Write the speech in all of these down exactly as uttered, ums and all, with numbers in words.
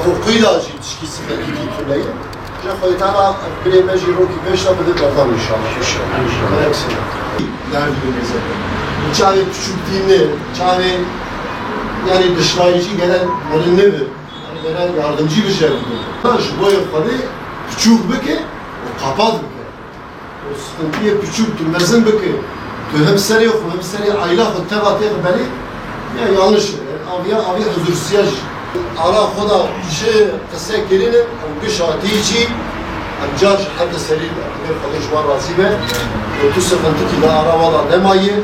Korkuyu da jî tişkî sifetikî tune ye. Ji Xwedê Teala ev birê me jî rokî pêş de bide berdan înşallah. Înşallah. Gerek sene. Derdî bimêze. Çavê piçûk tîne, çavê, yani, dişmayîcî gere meriv nebe. Yani, gere yardımcı bir şey bide. Ha, ji bo yê Xwedê piçûk bike û kapat bike. O sıkıntıya küçük, tu mezin bike. Tu hem serê xwe, hem serê aila xwe teva têxe berê, ya yanlış e. Aviya, aviya huzursuziyaj. Ara xwe da ji qise kirine, ew giş hatî jî, em car ji her de serî de. Xwedê ji wan razî be. Û tu sıkıntı ki da ara wala nemaye.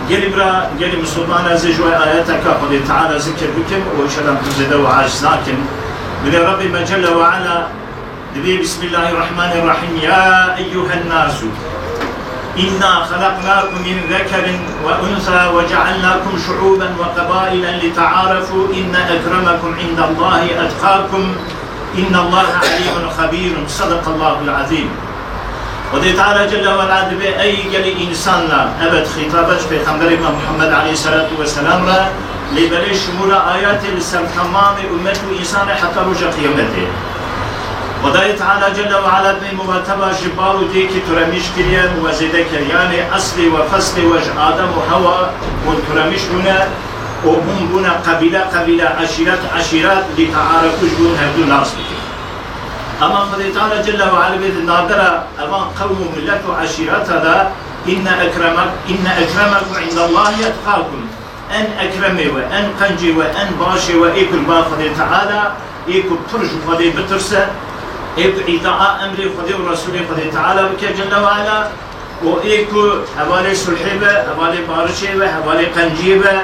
Gelî bira, gelî Musulman, ez ê ji we ayeteka Xwedê Teala zikir bikim û înşallah tu zêde û aciz nakin. Bilê Rabbê me Celle ve Ala Dibê, بسم الله الرحمن الرحيم. يا أيها الناس إنا خلقناكم من ذكر وأنثى وجعلناكم شعوبا وقبائل لتعارفوا إن أكرمكم عند الله أتقاكم إن الله عليم خبير. صدق الله العظيم. Xwedê Teala Celle ve Ala dibê, ey gelî însanla, evet, xîtabe ji Pêxemberê me Muhammed aleyhisselatu vesselam re, lê belê şimûra ayetê li ser temamê ummet û însanê heta roja qiyametê. Xwedayê Teala Celle ve Ala dibê muxateba ji bav û dêkî turemiş kiriye û we zêde kir. Yanê eslê we, feslê we ji Adem û Hewa hûn turemiş bûne û hûn bûne qebîle qebîle, eşîret eşîret, lî tearefu ji hûn hevdu nas bikin. Ama Xwedê Teala Celle ve Ala bê di navbera evan qewm û millet û eşîreta de, inne ekreme-, inne ekremekum indallahi etqakum. En ekremê we, en qencê we, en başê we ê ku li ba Xwedê Teala, ê ku pir ji Xwedê bitirse, ê ku îtaa emrê Xwedê û Resûlê Xwedê Teala bike Celle ve Ala, û ê ku hevalê sulhê be, hevalê barişê be, hevalê qenciyê be,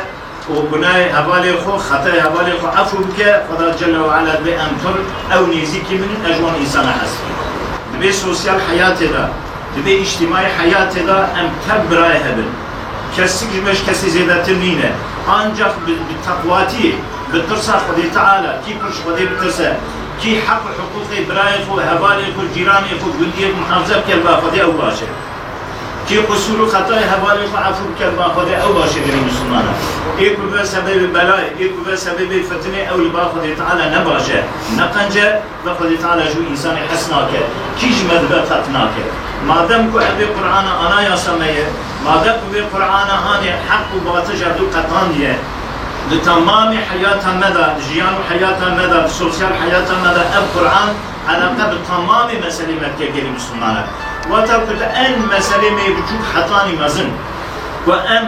û gunahê hevalê xwe, xetayê hevalê xwe efû bike, Xweda Celle ve Ala dibê em pir ew nêzîkî bin, ez ji wan însana hez dikim. Dibê sosyal heyatê de, dibê îctîmaî heyatê de em tev birayê hebin. Kesik ji me ji kesî zêdetir nîne. Ancak bi, bi teqwatiyê, bi tirsa Xwedê Teala, kî pir ji Xwedê bitirse, kî heq û hiqûqê birayê xwe, hevalê xwe, cîranê xwe, gundiyê xwe muhafaze bike, li ba Xwedê ew baş e. Kî qusûr û xetayê hevalê xwe efû bike, li ba Xwedê ew baş e, gelî Mislimana. Ê ku be sebebê belayê, ê ku be sebebê fitinê, ew li ba Xwedê Teala ne baş e, ne qenc e, ve Xwedê Teala ji wî însanê hez nake. Kî ji me dibe feq nake. Madem ku ev ê Qur'ana anayasa me ye, madem ku vê Qur'ana hanê heq û batil ji hevdu qetandiye, di temamê heyata me de, di jiyan û heyata me de, di sosyal heyata me de ev Qur'an eleqe bi temamê meselê me dike, gelî Mislimana. Wata ku di en meselê me yê biçûk hetanî mezin, ku em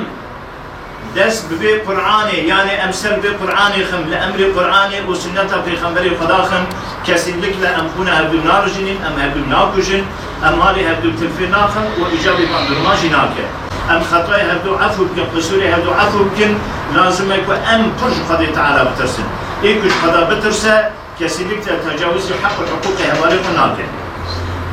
dest bi vê Qur'anê, yanê em ser vê Qur'anê xin, li emrê Qur'anê û sunneta Pêxemberê Xweda xin, kesinlikle em xwîna hevdu narijînin, em hevdu nakujin, em malê hevdu tilfê naxin û îcabê bandorma jî nake. Em xetayê hevdu efû bikin, qisûrê hevdu efû bikin, lazim e ku em pir ji Xwedê Teala bitirsin. Ê ku ji Xweda bitirse, kesinlikle tecawizî heq û hiqûqê hevalê xwe nake.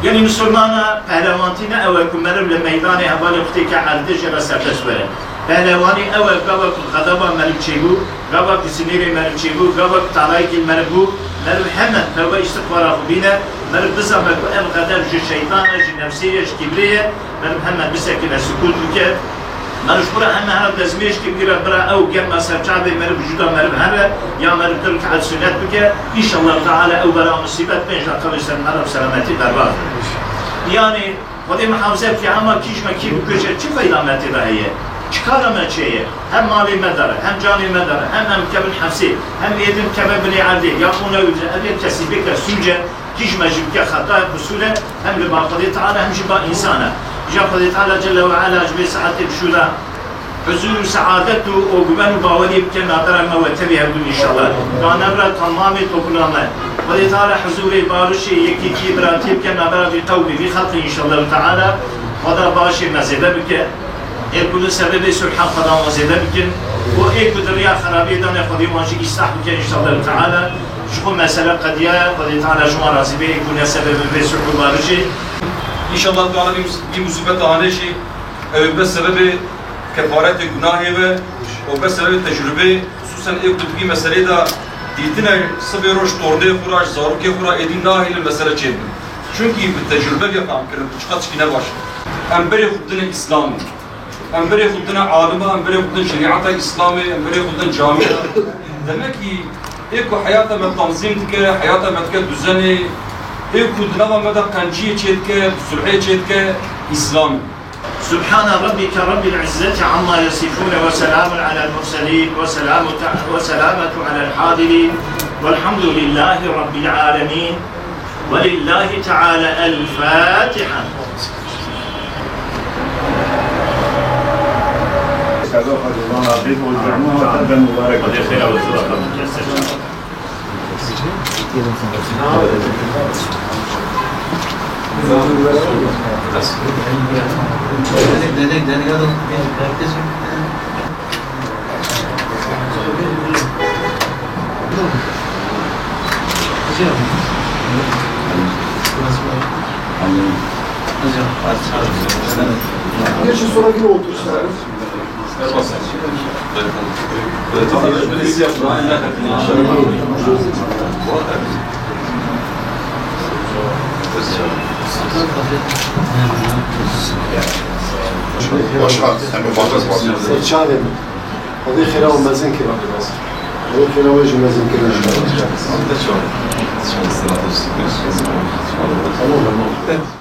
Gelî Misilmana, pehlewantî ne ew e ku meriv li meydanê hevalê xwe têke erdê jê re serdest were. Pehlewanî ew e, gava ku xedeba meriv çêbû, gava ku sinêrê meriv çêbû, gava ku talayekî li meriv bû, meriv hemen tewbe îstixfara xwe bîne, meriv bizane ku ev xedeb ji şeytan e, ji nefsê ye, ji kîbrê ye, meriv hemen bisekine, sukût bike. Meriv ji xwe re heme hera dezmêjkê bigire, bira ew germa ser çavê meriv, vücuda meriv here, ya meriv du rekat sunet bike, înşallah Teala ew bela musîbet pênc deqa wê ser meriv selametî derbas be. Yanî Xwedê muhafaze bike, hema kî ji me kî bikuje, çi feyda me tê de heye? Çi kara me çê ye? Hem malê me dere, hem canê me dere, hem em kevin hefsê, hem êdin keve binê erdê, ya qûna wî, ev yek kesî bike sûc e, kî ji me jî bike xeta ye, qusûr e, hem li ba Xwedê Teala, hem jî ba însan e. Îja Xwedê Teala Celle ve Ala ji vê saetê bişûna huzûr û seadet û, û guven û baweriyê bike navbera me we tevî hevdû înşallah. Ganevra tamamê topula me. Xwedê Teala huzûrê, barişê, yekîtiyê, biratiyê bike navbera vî qewmî, vî xelqî înşallah Teala. Xweda başê me zêde bike. Ê ku li sebebê sulhan Xweda wan zêde bikin. Û ê ku di riya xerabiyê de ne, Xwedê wan jî îslah bike înşallah Teala. Ji xwe mesele qediya ye, Xwedê Teala ji wan razî be, ê ku ne sebebê vê sulh û barişê. Înşallah Teala vî mus-, vî musîbeta hanê jî ew ê be sebebê kefaretê gunahê we û be sebebê tecrûbê, xusûsen ê ku di vî meselê de dîtine sibê roj tornê xwe re, ji zarokê xwe re êdî nahêlin mesele çêbin. Çunkî bi tecrûbe vê fehm kirin ku çiqas tişkî ne baş e. Em berê xwe bidine Îslamê. Em berê xwe bidine alima, em berê xwe bidin şerîeta Îslamê, em berê xwe bidin camiya. Demekî Ê ku heyata me tanzîm dike, heyata me dike duzenê, ê ku di nava me de qenciyê çêdike, sulhê çêdike, Îslam e. سبحان ربك رب العزة عما يصفون وسلام على المرسلين وسلام وسلامة على الحاضرين والحمد لله رب العالمين ولله تعالى الفاتحة. Geçin, sonra yine otur isterseniz. Başkan, sen bir bakacak. Seçalim. Abi xêra we mezin kira. Abi xêra we jî mezin kira. Tamam.